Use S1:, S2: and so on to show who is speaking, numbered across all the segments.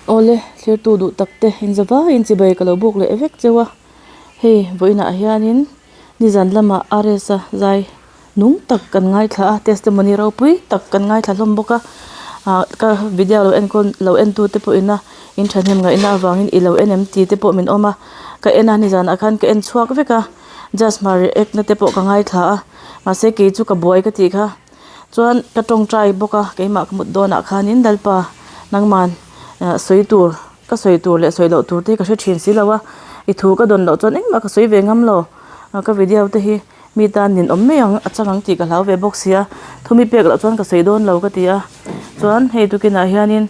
S1: Awle, thlirtu duh tak te inzavaiin chibai ka lo buk leh vek cheu a, hei vawiinah hianin nizan lamah RS-a zai nung tak kan ngaithla a, testimony ropui tak kan ngaithla hlawm bawk a, ah ka video lo enkawl lo en tu te pawh ina in thahnem ngaihna avangin i lo en em tih te pawh min awm a, ka en a nizanah khan ka en chhuak vek a, just hmar react na te pawh ka ngaithla a, mahse kei chu ka buai ka tih kha. Chuan ka tawngtai bawk a, keimah ka mut dawnah khanin Lalpa nangman sawi tur ka sawi tur leh sawi loh tur te hi ka hre thin si lo a, i thu ka dawn loh chuan engmah ka sawi ve ngam lo, ka video te hi mi tan ninawm mai ang a chang ang tih ka hlau ve bawk sia, thu mi pek loh chuan ka sawi dawn lo ka ti a, chuan hei tukinah hianin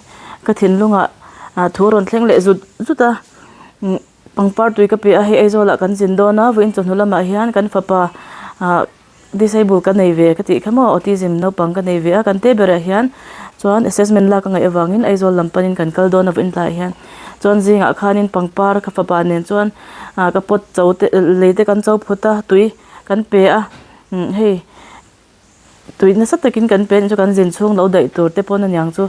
S1: ka thinlungah thu a rawn thleng leh zut zut a. Pangpar tui ka pe a, hei Aizawlah kan zin dawn a, vawiin chawhnu lamah hian kan fapa ah disable ka nei ve ka tih kha maw autism naupang ka nei ve a, kan te berah hian chuan assessment lak a ngaih avangin Aizawl lam panin kan kal dawn a vawiin tlaiah hian chuan zingah khanin pangpar ka fapa nen chuan ah ka pot cho te lei te kan cho phut a tui kan pe a hei. Tui nasa takin kan pe anih chu kan zin chhung lo daih tur te pawn aniang chu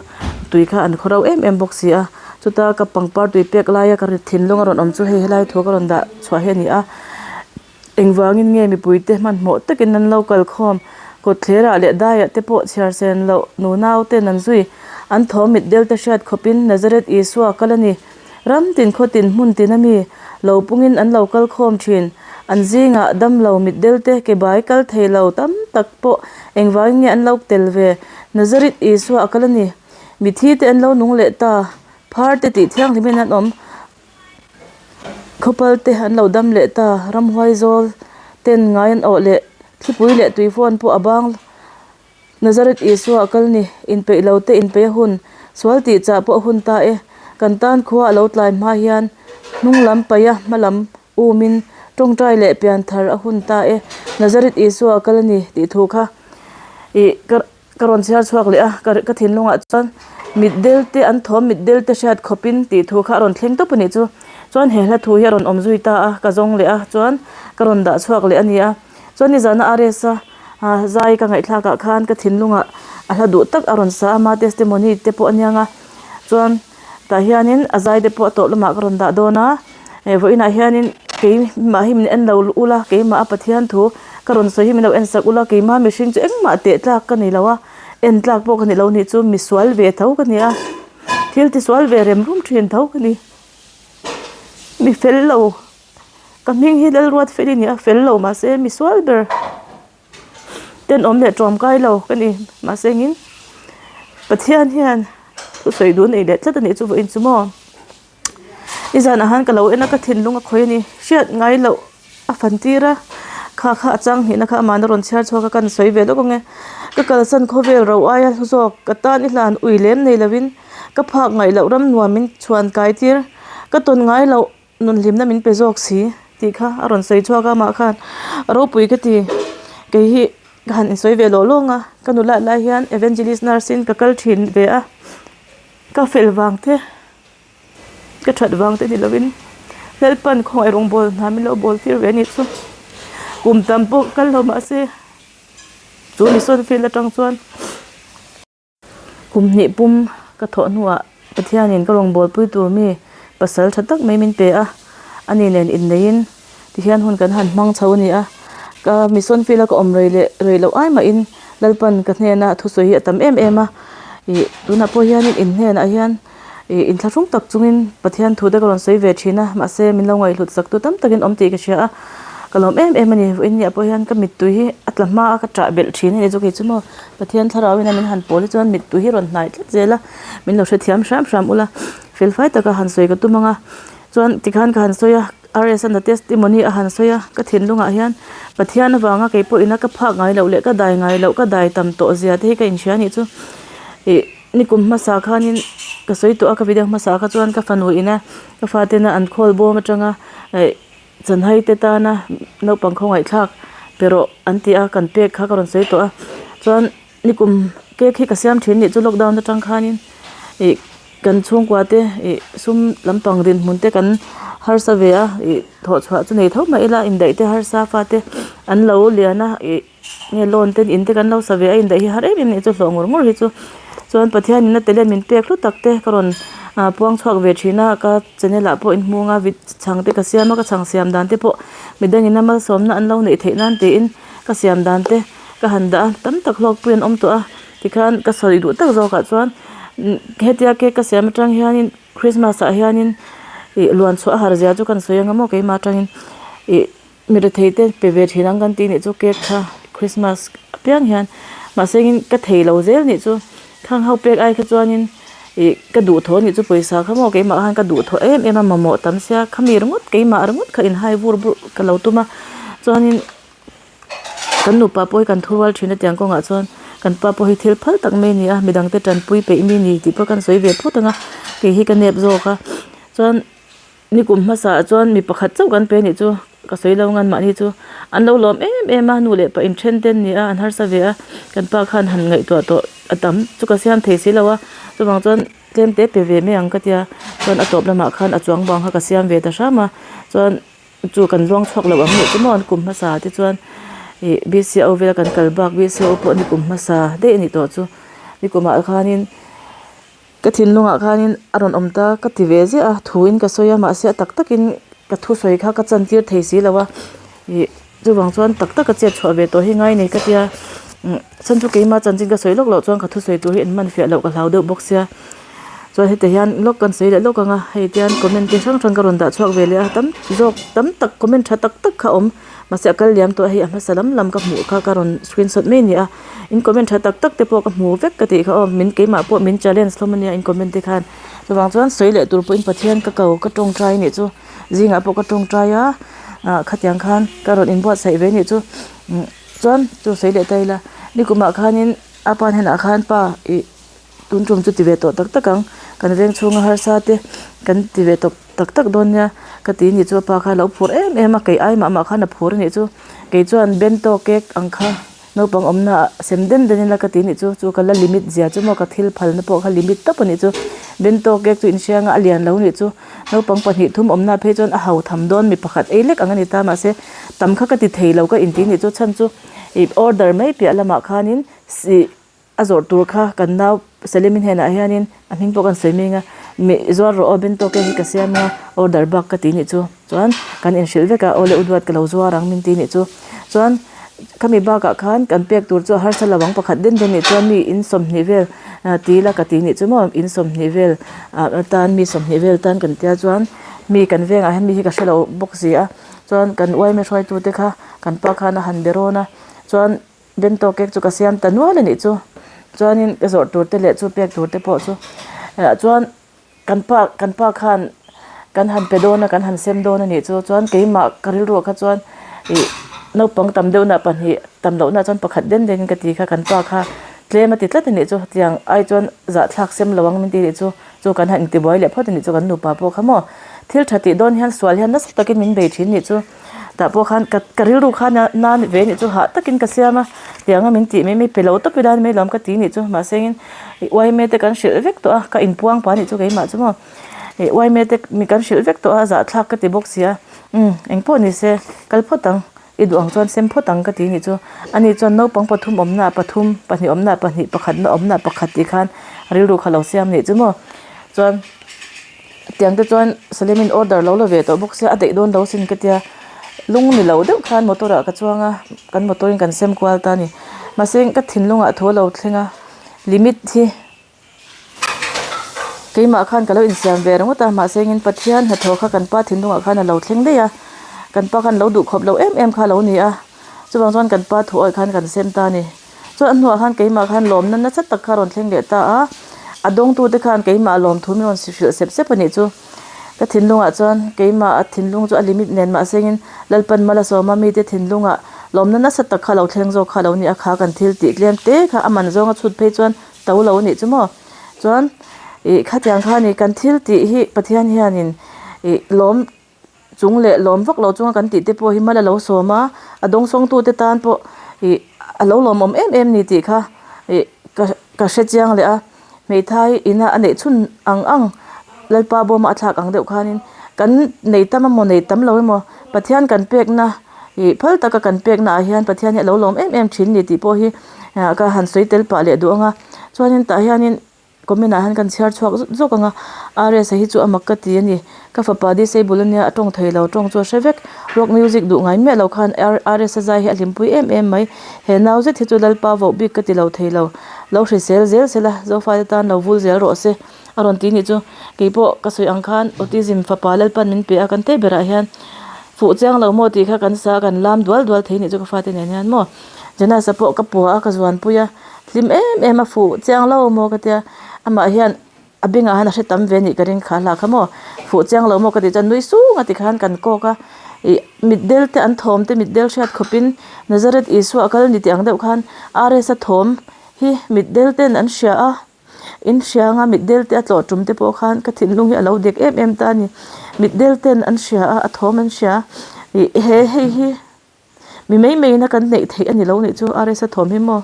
S1: tui kha an khaw rau em em bawk si a chuta ka pangpar tui pek laia ka thinlung a rawn awm chu hei helai thu ka rawn dah chhuah hi a ni a engvangin nge mipui te hmanhmawh takin an lo kal khawm kawtthler ah leh daiah te pawh chhiar sen loh nunau ten an zui an thaw mit del te hriat khawpin Nazareth Isua kal a ni. Ram tin khaw tin hmun tin a mi lo pungin an lo kal khawm thin. An zingah damlo mitdel te ke bai kal thei lo tam tak pawh engvangin nge an lo tel ve? Nazareth Isua a kal a ni. Mithi te an lo nung leh ta. Phar te tih thianghlimin an awm. Khawpal te an lo dam leh ta. Ramhuai zawl ten ngai an awh leh thlipui leh tuifawn pawh a bang. Nazareth Isua a kal ni, inpeih lo te inpeih a hun, sual tih chah pawh a hun ta e. Kan tan khua a lo tlai hma hian hnung lam paih a hma lam umin tawngtai leh pian thar a hun ta e. Nazareth Isua a kal a ni tih thu kha ih ka ka rawn chhiar chhuak leh a, ka ka thinlungah chuan mitdel te an thawm mitdel te hriat khawpin tih thu kha a rawn thleng tawp a nih chu. Chuan he hla thu hi a rawn awm zui ta a, ka zawng leh a chuan ka rawn dah chhuak leh a ni a. Chuan nizana RS a zai ka ngaihthlak ah khan ka thinlungah a hla duh tak a rawn sa a, ama testimony te pawh a niang a, chuan tah hianin a zai te pawh a tawh lamah ka rawn dah dawn a, vawiinah hianin keimah hi min en lo ula keimah a Pathian thu ka rawn sawi hi min lo en sak ula keimah mihring chu engmah teh tlak ka ni lo a, en tlak pawh ka ni lo nih chu misual ve tho ka ni a, thil tisual ve rem rum thin tho ka ni, mi fel lo. Ka hming hi Lalruatfeli a ni a, fel lo mahse mi sual ber tenawm leh tawmkai lo ka ni. Mahse engin Pathian hian thusawi duh nei leh tlat a nih chu vawiin chu maw. I zanah khan ka lo en a, ka thinlung a khawih a ni. Hriat ngai loh a fan tir a, kha kha a chang hnihna kha amahna rawn chhiar chhuak a, ka han sawi ve lawk ang e. Ka kalsan khawvel ro aia hlu zawk ka tan i hlan ui lem nei lovin ka phak ngaih loh ram nuam min chhuan kai tir ka tawn ngai loh. Nun hlimna min pe zawk si tih kha a rawn sawi chhuak a amah khan a ropui ka ti kei hi ka han insawi ve lawh lawng a ka nula lai hian evangelist nurse in ka kal thin ve a ka fel vang te ka that vang te ni lovin Lalpan khawngaih rawngbawl hna min lo bawl tir ve a nih chu kum tam pawh kal lo mahse chu mission field atang chuan. Kum hnih pum ka thawh hnuah Pathianin ka rawngbawlpui tur mi pasal tha tak mai min pe a, ani nen inneihin tihian hun kan han hmang chho a ni a. Ka mission field a ka awm rei leh rei loh ai mahin Lalpan ka hnena thusawi hi a tam em em a, ih tunah pawh hianin in hnenah hian Ih inthlahrung tak chungin Pathian thu te ka rawn sawi ve thin a, mahse min lo ngaihhlut sak tu tam takin awm tih ka hria a, ka lawm em em a ni. Vawiin niah pawh hian ka mittui hi a tla hma a, ka ṭah belh thin a ni chu kei chu maw. Pathian thlarauin a min han pawl hi chuan mittui hi rawn hnai tlat zel a, min lo hrethiam hram hram ula, felfai taka han sawi ka tum ang a. Chuan tikhan ka han sawi a, RS a testimony a han sawi a, ka thinlungah hian Pathian avanga kei pawhin a ka phak ngai loh leh ka dai ngai loh, ka dai tam tawh zia te hi ka inhria a nih chu. Ih. Nikum hmasa khanin ka sawi tawh a ka video hmasa kha chuan ka fanu ina ka fatena an khawl bawm atanga eh chanhai te tana naupang khawngaihthlak pe rawh an ti a kan pek kha ka rawn sawi tawh a chuan nikum cake hi ka siam thin nih chu lockdown atang khanin ih kan chhungkua te ih sum lampang dinhmun te kan harsa ve a ih thawh chhuah chu nei tho mah ila indaih te harsa fate an lo lian a ih. Nge loan te in te kan lo sa ve a indaih hi har em em nih chu hlawh ngawr ngawr hi chu chuan Pathian in a talent min pek hlu tak te ka rawn ah puang chhuak ve thin a ka channel ah pawh inhmung a vit chhang te ka siam a ka chhang siam dan te pawh midangin a malsawmna an lo neih theih nan tiin ka siam dan te ka han dah a tam tak hlawk pui an awm tawh a tikhan ka sawi duh tak zawk ah chuan hetia cake ka siam atang hianin Christmas ah hianin ih luan chhuah a har zia chu kan sawi ang a maw keimah atangin ih mi rethei te pe ve thin ang kan tih nih chu cake kha Christmas apiang hian mahse in ka thei lo zel nih chu khang ho pek ai kha chuanin ih ka duhthawh nih chu pawisa kha maw keimah khan ka duhthawh em em a mamawh tam sia khami ringawt keimah ringawt kha inhai vur bur ka lo tum a chuanin kan nupa pawh hi kan thu rual thin a tiang kawngah chuan kan pa pawh hi thil phal tak mai a ni a midangte tanpui peih mi a ni tih pawh kan sawi ve phawt ang a kei hi ka nep zawk a chuan. Ni kum hmasa ah chuan mi pakhat chauh kan pe anih chu ka sawi lo ngan mahni chu an lo lawm em em a nu leh pa inthen te an ni a an harsa ve a kan pa khan han ngaihtuah tawh a tam chu ka siam thei si lo a chuvang chuan tlem te pe ve mai ang ka tia chuan a tawp lamah khan a chuang bang kha ka siam ve ta hram a chuan chu kan luang chhuak lo ang nih chu maw an kum hmasa te chuan ih B C O vel a kan kal bak B C O pawh ni kum hmasa daih a nih tawh chu ni kumah khanin. Ka thinlungah khanin a rawn awm ta ka ti ve ziah a, thuin ka sawi a, mahse a tak takin ka thusawi kha ka chantir thei si lo a, ih chuvang chuan tak taka chet chhuah ve tawh hi ngai nei ka tia, umm chhan chu keima chanchin ka sawi lawk loh chuan ka thusawi tur hi an hman fiah loh ka hlau deuh bawk sia, chuan heti hian lawk kan sawi leh lawk ang a, hei tian comment te hrang hrang ka rawn dah chhuak ve leh a, tam zawk tam tak comment tha tak tak kha a awm. Mahse a kal liam tawh a hei a hmasa lam lam ka hmuh kha ka rawn screenshot mai a ni a in comment tha tak tak te pawh ka hmu vek ka tih kha aw min keimah pawh min challenge hlawm a nia in comment te khan chuvang chuan sawi leh tur pawhin Pathian ka ko ka tawngtai a nih chu zingah pawh ka tawngtai a ah khatiang khan ka rawn inbuatsaih ve a nih chu chuan chu sawi leh ta ila nikumah khanin a pa hnenah khan pa ih. Tun tum chu ti ve tawh tak tak ang, kan veng chhunga harsa te kan ti ve tawp tak tak dawn nia ka ti nih chu a pa kha a lo phur em em a, kei ai mah mah khan a phur a nih chu, kei chuan bento cake ang kha naupang awmna ah sem den den ila ka ti nih chu, chu ka la limit zia chu maw ka thil phalna pawh kha limit tawp a nih chu, bento cake chu inhriang a a lian lo nih chu, naupang pahnih thum awmna phei chuan a hau tham dawn mi pakhat ei lek ang a ni ta mahse tam kha ka ti thei lo ka inti nih chu chhan chu ih order mai piah lamah khanin sih. A zawrh tur kha kan nau Salemin hnenah hianin a hming pawh kan sawi meng a, mi zuar rawh aw bento cake hi ka siam a order bak ka ti nih chu chuan kan inhrilh vek a aw le u duat ka lo zuar ang min ti nih chu chuan khami bakah khan kan pek tur chu a harsa lo ang pakhat den den nih chuan mi in 20 vel ti ila ka ti nih chu maw in 20 vel ah tan mi 20 vel tan kan tia chuan mi kan vengah hian mi hi ka hrelo bawk si a chuan kan uaime hruaitute kha kan pa khan a han be rawn a chuan. Bento cake chu ka siam ta nual a nih chu chuanin ka zawrh tur te leh chu pek tur te pawh chu ah chuan kan pa kan pa khan kan han pe dawn a kan han sem dawn a nih chu chuan keimah ka rilruah kha chuan ih naupang tam deuh na pahnih tam loh na chuan pakhat den den in ka ti kha kan pa kha tlem a ti tlat a nih chu tiang ai chuan zahthlak sem lo ang min ti nih chu. Chu kan han intibuai leh phawt a nih chu kan nupa pawh kha maw. Thil tha tih dawn hian sual hian nasa takin min bei thin nih chu. Tah pawh khan ka ka rilru khan a nan ve nih chu hah takin ka siam a, tianga min tih mai mai pe lo tawp ila ni mai lawm ka ti nih chu. Mahse in uaime te kan hrilh vek tawh a, ka inpuang pah nih chu keimah chu maw. Ih uaime te kan hrilh vek tawh a, zahthlak ka ti bawk si a, umm engpawh ni se kal phawt ang. I duh ang chuan sem phawt ang ka ti nih chu. Ani chuan naupang pathum awmna pathum, pahnih awmna pahnih, pakhatna awmna pakhat tih khan rilru kha lo siam nih chu maw. Chuan tiang te chuan Salemin order lo la ve tawh bawk sia a daih dawn lo sin ka tia. Lung ni lo deuh khan motor ah ka chuang a, kan motor in kan sem kual ta a ni. Mahse ka thinlungah thu a lo thleng a, limit hi. Keimah khan ka lo insiam ve ringawt a, mahse engin Pathian hnathawh kha kan pa thinlungah khan a lo thleng daih a, kan pa khan lo duh khawp lo em em kha a lo ni a, chuvang chuan kan pa thu awih khan kan sem ta a ni. Chuan a hnuah khan keimah khan lawmna nasa tak kha a rawn thleng leh ta a, a dawngtute khan keimah lawmthu min rawn hrilh sep sep a nih chu. Ka thinlungah chuan keimah a thinlung chu a limit nen mahse engin Lalpan mal a sawm a, mite thinlungah lawmna nasa tak kha a lo thleng zawk kha a lo ni a, kha kan thil tih tlem te kha a man zawnga chhut phei chuan to lo a nih chu maw chuan ih khatiang khan ih kan thil tih hi Pathian hianin ih lawm chung leh lawm vak lo chunga kan tih te pawh hi mal a lo sawm a a dawngsawng tute tan pawh ih a lo lawmawm em em ni tih kha ih ka ka hre chiang leh a hmeithai ina a neih chhun ang ang Lalpa bawma a thlak ang deuh khanin kan nei tam emaw nei tam lo emaw Pathian kan pekna ih phal taka kan pekna ah hian Pathian hi a lo lawm em em thin ni tih pawh hi ah ka han sawi tel pah leh duh ang a chuanin tah hianin. Comment ah hian kan chhiar chhuak zut zawk ang a, RS a hi chu a mak ka ti a ni. Ka fapa disable a nia, a tawng thei lo, tawng chu a hre vek. Rock music duh ngai miah lo khan RS a zai hi a hlimpui em em mai. He nau zet hi chu Lalpa voh bik ka ti lo thei lo. Lo hrisel zel sela, Zofate tan lo vul zel rawh se a rawn ti nih chu. Keipawh ka sawi ang khan autism fapa Lalpan min pe a, kan teh berah hian fuh chiang lo maw tih kha kan sa kan lam dual dual thei nih chu ka fate nen hian maw. Jonas-a pawh ka pua a, ka zuanpui a. Hlim em em a fuh chiang lo maw ka tia amah hian a bengah hian a hre tam ve anih ka ring kha hla kha maw fuh chiang lo maw ka tih chuan nui sung a tikhan kan kawk a ih mitdel te an thawm te mitdel hriat khawp in Nazareth Isua a kal a ni tih ang deuh khan RS a thawm hi mitdel ten an hria a in hria anga mitdel te a tlawh tum te pawh khan ka thinlung hi a lo dek em em ta a ni mitdel ten an hria a a thawm an hria ih he hei hi. Mi mai mai ina kan neih theih a ni lo nih chu RS a thawm hi maw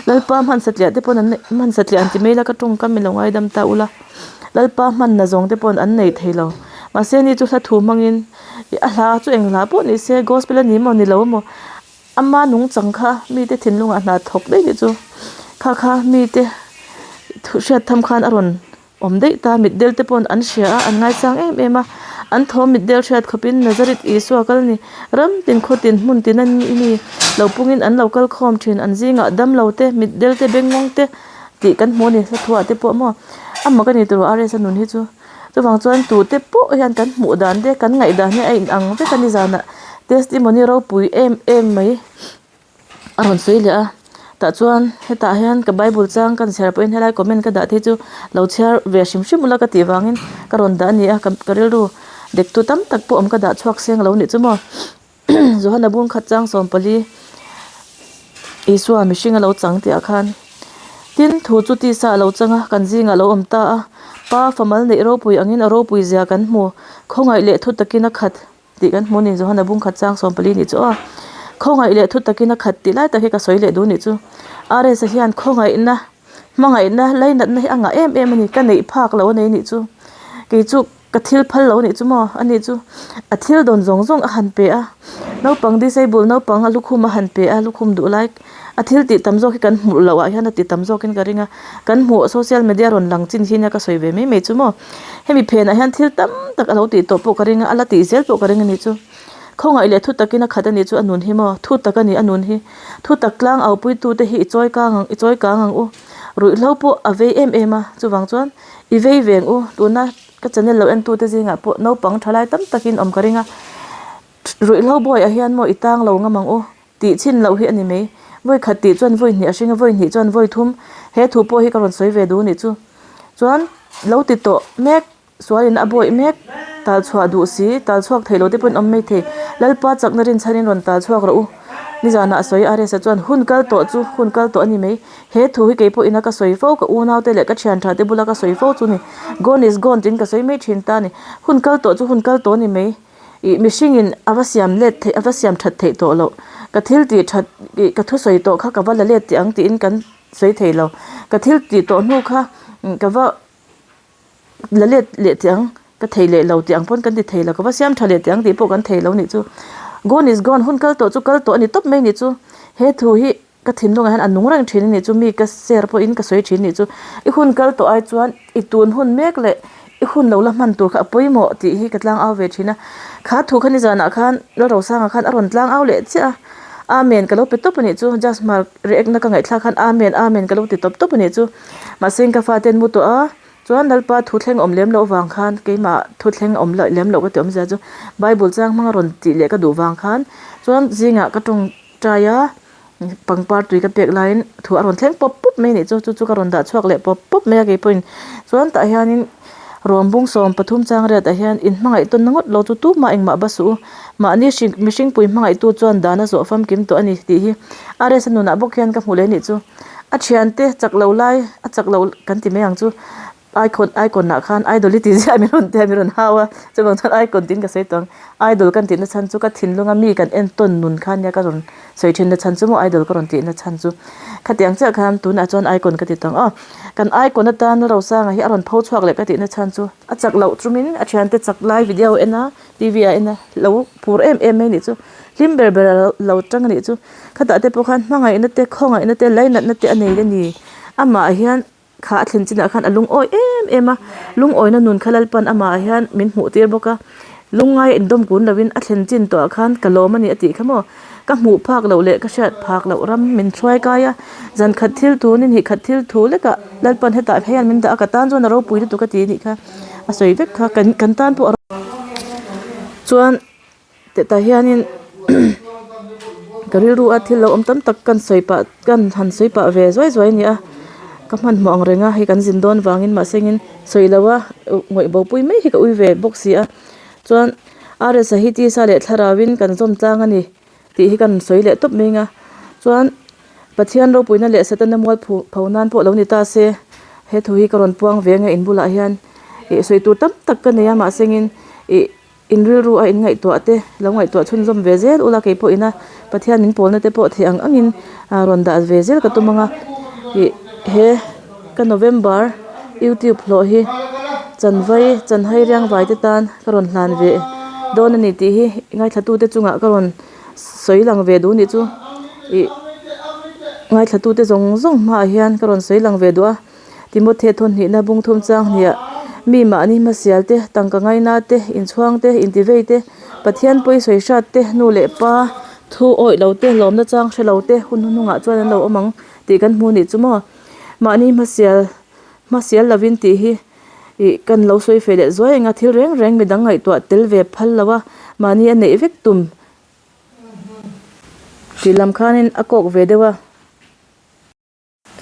S1: Lalpa hman satliah te pawn an neih hman satliah an ti mai la ka tawngkam i lo ngaidam ta ula Lalpa hmanna zawng te pawn an nei thei lo mahse ni chu hla thu hmangin ih a hla chu eng hla pawh ni se gospel a ni maw ni lo maw ama nungchang kha mite thinlungah hna thawk daih nih chu kha kha mite hriat tham khan a rawn. Awm daih ta, mitdel te paw'n an hria a, an ngaisang em em a. An thawm mitdel hriat khawpin Nazareth Isua kal ni. Ram tin khaw tin hmun tin a ni mi lo pungin an lo kal khawm thin. An zingah damlo te, mitdel te, bengngawng te tih kan hmu a ni. Hla thuah te pawh maw a mak a ni turu RS a nun hi chu. Chuvang chuan tute pawh hian kan hmuh dan te, kan ngaihdan hi a inang vek a ni zanah testimony ropui em em mai. A rawn sawi leh a tah chuan hetah hian ka bible chang ka chhiar pawhin helai comment ka dah te chu lo chhiar ve hrim hrim ula ka tih vangin ka rawn dah a ni a ka rilru dek tu tam tak pawh awm ka dah chhuak seng lo nih chu maw Johana bung khat chang 14 Isua mihring a lo chang tih ah khan tin thu chu tisa a lo chang a kan zingah a lo awm ta a pa famal neih ropui angin a ropui zia kan hmu khawngaih leh thu takin a khat. Tih kan hmu a ni, Johana bung khat chang 14 nih chu aw. Khawngaih leh thu takin a khat tih lai tak hi ka sawi leh duh nih chu. RS-a hian khawngaihna, hmangaihna, lainatna hi a ngah em em a ni, ka neih phak lo a nei nih chu. Kei chu ka thil phal lo nih chu maw, a ni chu a thil dawn zawng zawng a han pe a, naupang disable naupang a lukhum a han pe a, lukhum duh lai a thil tih tam zawk hi kan hmuh loh ah hian a ti tam zawkin ka ring a, kan hmuh social media rawn lang chin hi nia ka sawi ve mai mai chu maw. Hemi phenah hian thil tam tak a lo tih tawh pawh ka ring a, a la tih zel pawh ka ring a ni chu. Khawngaih leh thu takin a khat a nih chu a nun hi maw? Thu tak a ni a nun hi. Thu tak tlang au puitute hi i chawi kang ang i chawi kang ang u. Ruihhlo pawh a vei em em a, chuvang chuan i vei veng u. Tuna ka channel lo entute zingah pawh naupang thalai tam takin awm ka ring a, ruihhlo bawiah hian maw i tang lo ngam ang u. Tih chhin loh hi a ni mai. Vawi khat tih chuan vawi hnih a hring a, vawi hnih chuan vawi thum. He thu pawh hi ka rawn sawi ve duh nih chu. Chuan lo ti tawh mek, sualin a bawih mek, tal chhuah duh si, tal chhuak thei lo te pawhin awm mai thei. Lalpa chakna rinchhanin rawn tal chhuak rawh u. Nizanah a sawi RS-a chuan hun kal tawh chu hun kal tawh a ni mai. He thu hi kei pawh ina ka sawi fo, ka unaute leh ka thian tha te bula ka sawi fo chu ni. Gone is gone tiin ka sawi mai thin ta a ni. Hun kal tawh chu hun kal tawh a ni mai. Ih mihringin a va siam let theih a va siam that theih tawh loh ka thil tih that ih ka thusawi tawh kha ka va la let tih ang tiin kan sawi thei lo ka thil tih tawh hnu kha ka va la let leh tih ang ka thei leh lo tih ang pawn kan ti thei lo ka va siam tha leh tih ang tih pawh kan thei lo nih chu gone is gone hun kal tawh chu kal tawh a ni tawp mai nih chu he thu hi. Ka thinlungah hian a nung reng thin a nih chu, mi ka share pawhin ka sawi thin a nih chu. I hun kal tawh ai chuan i tun hun mek leh i hun lo la hman tur kha a pawimawh tih hi ka tlang au ve thin a. Kha thu kha nizanah khan Lalrosanga khan a rawn tlang au leh chiah a, Amen ka lo pe tawp a nih chu, Just Mark react na ka ngaihthlak khan Amen Amen ka lo ti tawp tawp a nih chu. Mahse ka faten mu tawh a, chuan Lalpa thu thleng awm lem loh vang khan keimah thu thleng awm lem loh ka ti awmzia chu Bible chang hmanga rawn tih leh ka duh vang khan chuan zingah ka tawng Tai a, pangpar tui ka pek laiin thu a rawn thleng pawp pawp mai a nih chu, chu chu ka rawn dah chhuak leh pawp pawp mai a keipawhin chuan tah hianin rawm bung 13 chang riatah hian in hmangaih tawn na ngawt lo chu tumah engmah ba suh u mahni hring mihring pui hmangaihtu chuan dan a zawh famkim tawh a ni tih hi RS a nunah bawk hian ka hmu leh a nih chu a thiante chak lo lai a chak lo kan ti mai ang chu. Icon icon ah khan idol i tih ziah min rawn tia min rawn hau a chuvang chuan icon tiin ka sawi tawh ang idol kan tihna chhan chu ka thinlunga mi kan entawn nun kha nia ka rawn sawi thinna chhan chu maw idol ka rawn tihna chhan chu khatiang chiah khan tunah chuan icon ka ti tawh ang aw kan icon atan Rosanga hi a rawn pho chhuak leh ka tihna chhan chu a chak loh chumin a thiante chak lai video en a T V ah en a lo phur em em mai a nih chu hlim ber ber a lo tang a nih chu khatah te pawh khan hmangaihna te khawngaihna te lainatna te a nei a ni amah hian. kha a thlen chinah khan a lungawi em em a lungawina nun kha Lalpan amah hian min hmuh tir bawk a lungngai indawm kun lovin a thlen chin tawhah khan ka lawm a ni a tih kha maw ka hmuh phak loh leh ka hriat phak loh ram min hruai kai a zan khat thil thu ni hnih khat thil thu lekah Lalpan hetah hian min dah a ka tan chuan a ropui lutuk a ti a nih kha a sawi vek kha kan kan tan pawh a chuan. Tah hianin ka rilru a thil lo awm tam tak kan sawi pah kan han sawi pah ve zuai zuai a ni a ka hmanhmawh ang reng a hei kan zin dawn vangin mahse engin sawi lo a ngawih bo pui mai hi ka ui ve bawk si a chuan R S a hi tisa leh thlarau in kan zawm tlang a ni tih hi kan sawi leh tawp mai ang a chuan Pathian ropuina leh Setana mual phu pho nan pawh lo ni ta se he thu hi ka rawn puang ve ang e in bulah hian ih sawi tur tam tak ka nei a mahse engin ih. In rilru a in ngaihtuah te lo ngaihtuah chhunzawm ve zel ula kei pawh ina Pathian min pawlna te pawh theih ang angin rawn dah ve zel ka tum ang a ih he ka November youtube hlawh hi chanvai chanhai riangvai te tan ka rawn hlan ve dawn a ni tih hi ngaithlatute chungah ka rawn sawi lang ve duh a nih chu ih ngaithlatute zawng zawng hmaah hian ka rawn sawi lang ve duh a. Timothy thawnhnihna bungthum chang hniah mi mahni hmasial te, tangka ngaina te, inchhuang te, intivei te, Pathian pawi sawi hrat te, nu leh pa thu awih lo te, lawmna chang hre lo te hun hnungah chuan an lo awm ang tih kan hmu nih chu maw? Mahni hmasial hmasial lovin tih hi ih kan lo sawi fe leh zuai eng a, thil reng reng midang ngaihtuah tel ve phal lo a, mahni a neih vek tum tih lam khanin a kawk ve deuh a.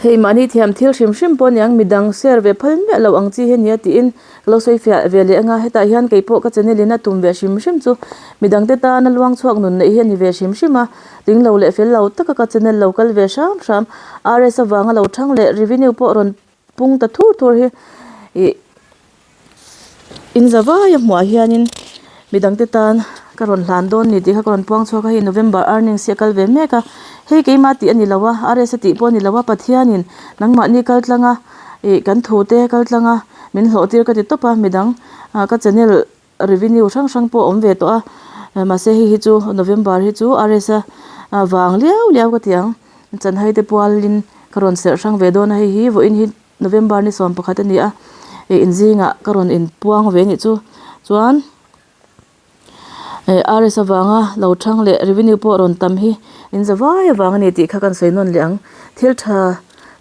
S1: Hei mahni thiam thil hrim hrim pawh aniang midang share ve phal miah lo ang chi hi ania tiin ka lo sawi fiah ve leh anga hetah hian kei pawh ka channel in a tum ve hrim hrim chu midang te tana luang chhuak nun neih hi a ni ve hrim hrim a tling lo leh fel lo taka ka channel lo kal ve hram hram R_S avanga lo thang leh revenue pawh rawn pung ta thur thur hi ih In za vaia hmuah hianin midangte tan ka rawn hlan dawn ni tih kha ka rawn puang chhuak a hei November earnings hi a kal ve mek a hei keimah tih a ni lo a R S a tih pawh a ni lo a Pathianin nangmahni kal tlang a ih kan thu te kal tlang a min hlawh tir ka ti tawp a midang ah ka channel revenue hrang hrang pawh a awm ve tawh a mahse hei hi chu November hi chu R S a vang liau liau ka ti ang chanhai te pualin ka rawn serh hrang ve dawn a hei hi vawiin hi. November ni 11 a ni a, ih inzingah ka rawn inpuang ve anih chu. Chuan eh R S avanga lo thang leh revenue pawh rawn tam hi in za vai avang a ni tih kha kan sawi nawn leh ang. Thil tha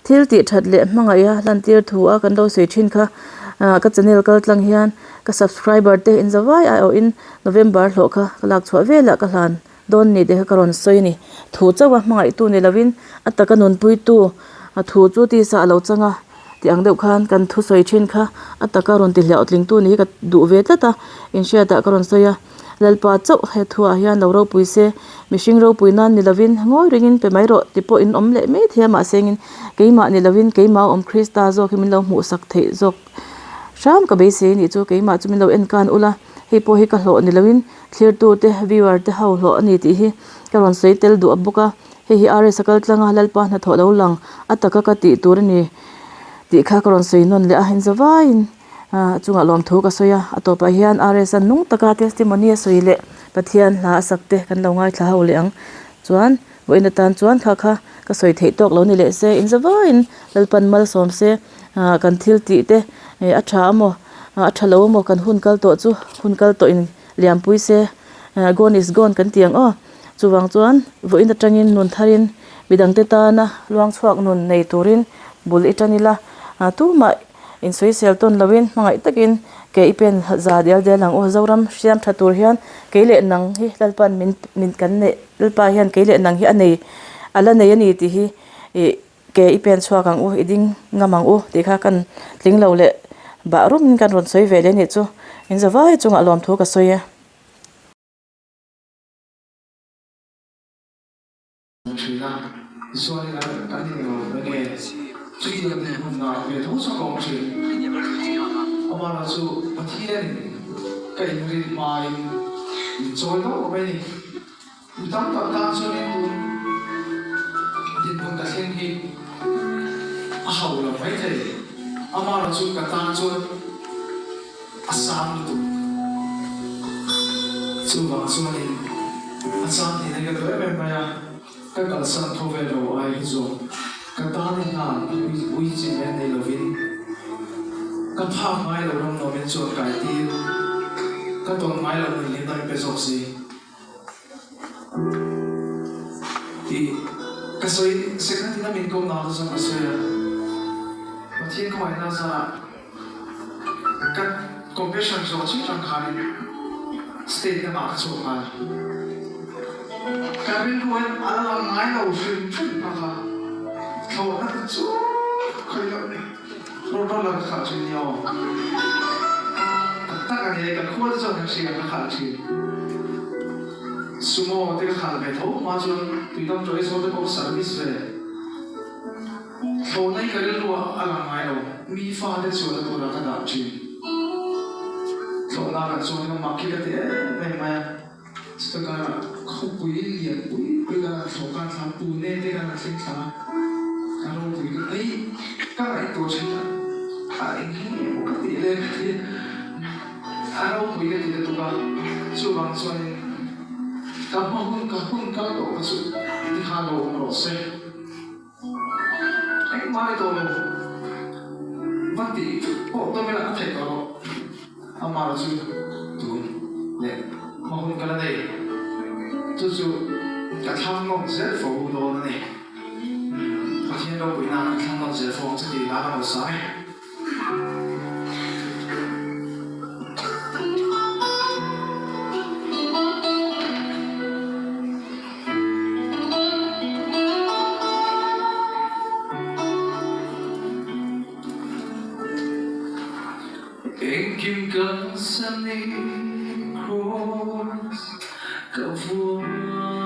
S1: thil tih that leh hmangaih a lantir thu a kan lo sawi thin kha ah ka channel kal tlang hian ka subscriber te in za vai aiawhin November hlawh kha ka lak chhuah velah ka hlan. Dawn ni te kha ka rawn sawi a ni. Thu chauh a hmangaihtu ni lovin a taka nunpuitu a thu chu tisa a lo chang a tih ang deuh khan kan thusawi thin kha a taka rawn ti hliah tlingtu ni hi ka duh ve tlat a, inhriatah ka rawn sawi a. Lalpa chauh he thuah hian lo ropui se, mihring ropui nan ni lovin ngawi ringin pe mai rawh ti pawh in awm leh mai thei a mahse engin keimah ni lovin keimah a awm Krista zawk hi min lo hmuhsak theih zawk hram ka beisei a nih chu keimah chu min lo enkan ula hei pawh hi ka hlawh ni lovin Thlirtute, viewer te ho hlawh a ni tih hi ka rawn sawi tel duh a bawk a, hei hi R S a kal tlang a, Lalpa hnathawh lo lang a taka ka tih tur a ni tih kha ka rawn sawi nawn leh a, inzavaiin a chungah lawmthu ka sawi a, a tawpah hian R S a nung taka testimony a sawi leh Pathian hla a sak te kan lo ngaithla ho leh ang chuan vawiin atan chuan kha kha ka sawi theih tawk lo ni leh se inzavaiin Lalpan malsawm se kan thil tih te a tha amaw a tha lo amaw kan hun kal tawh chu hun kal tawh in. Liampui se gone is gone kan ti ang aw. Chuvang chuan vawiin atangin nun tharin midangte tana luang chhuak nun nei turin bul i tan ila tumah insawisel tawn loin hmangaih takin ke i pen za dial dial ang aw. Zoram hriam tha tur hian kei leh nang hi Lalpa'n min min kan neih Lalpa hian kei leh nang hi a nei a la nei a ni tih hi ih Ke i pen chhuak ang u, i ding ngam ang u tih kha kan tling lo leh bah rumin kan rawn sawi ve leh anih chu. In zavai chungah lawmthu ka sawi e.
S2: Thin a, tichuanin an kan inlo enge chutiang dinhmun ah ve tho chu ka awm thin. Amah chu Pathianin ka inrin hmain min chawi deuh mai a ni. Mi tam tak tan chuanin tun dinhmun ka thleng hi a hau lo maithei. Amaherawh chu ka tan chuan a sang lutuk. Chuvang chuanin a chang thin hi ka duh em em mai a, ka kalsan tho ve lo ai hi zawng ka tan i hnan ui chin reng nei lovin. Ka phak ngai lo ram nuam in chuan kai tir, ka tawn ngai lo nun hlimna min pe zawk si. Tih ka sawi second in a min ko nau te chuan ka sawi a, Pathian khawngaihna zarah ka compassion zawh chiah tang khanin state lamah ka chhuak nghal. Ka rilru hian a la lang ngai lo hrim hrim phak a, thlawhna te chu khawi loh ni. Road roller ka khalh thin ni aw. Tak tak a ni e, ka khua te chuan kan hria ka khalh thin. Sumo te ka khalh ve tho hma chuan tuidam chaw ei zawl te pawh ka service ve. Thlawhna hi ka rilru ah a lang ngai lo, mi fa te chuan a turah ka dah thin. Thlawhna kan chuan in a mak hi ka ti em em mai a. Chuta karah khawpui lian pui pui kan han thlawh khan thla Pune te kan han thleng thla a, a ropui ka ti. Ka ngaihtuah thin a, a eng hi nge maw ka tih le ka ti a, a ropui ka ti lutuk a, chuvang chuanin ka hma hun ka hun kal tawh kha chu tikhan lo awm rawh se. Engmah ni tawh lo, va tih pawh tum ila a theih tawh loh. Amah chu tun leh hma hun ka la nei. Chu chu ka thlang nawn zel fo dawn a ni. Pathian ropuina ka thlang nawn zel fo ang che tih la ka rawn sa e. Engkim kalsan i Kraws ka vuan.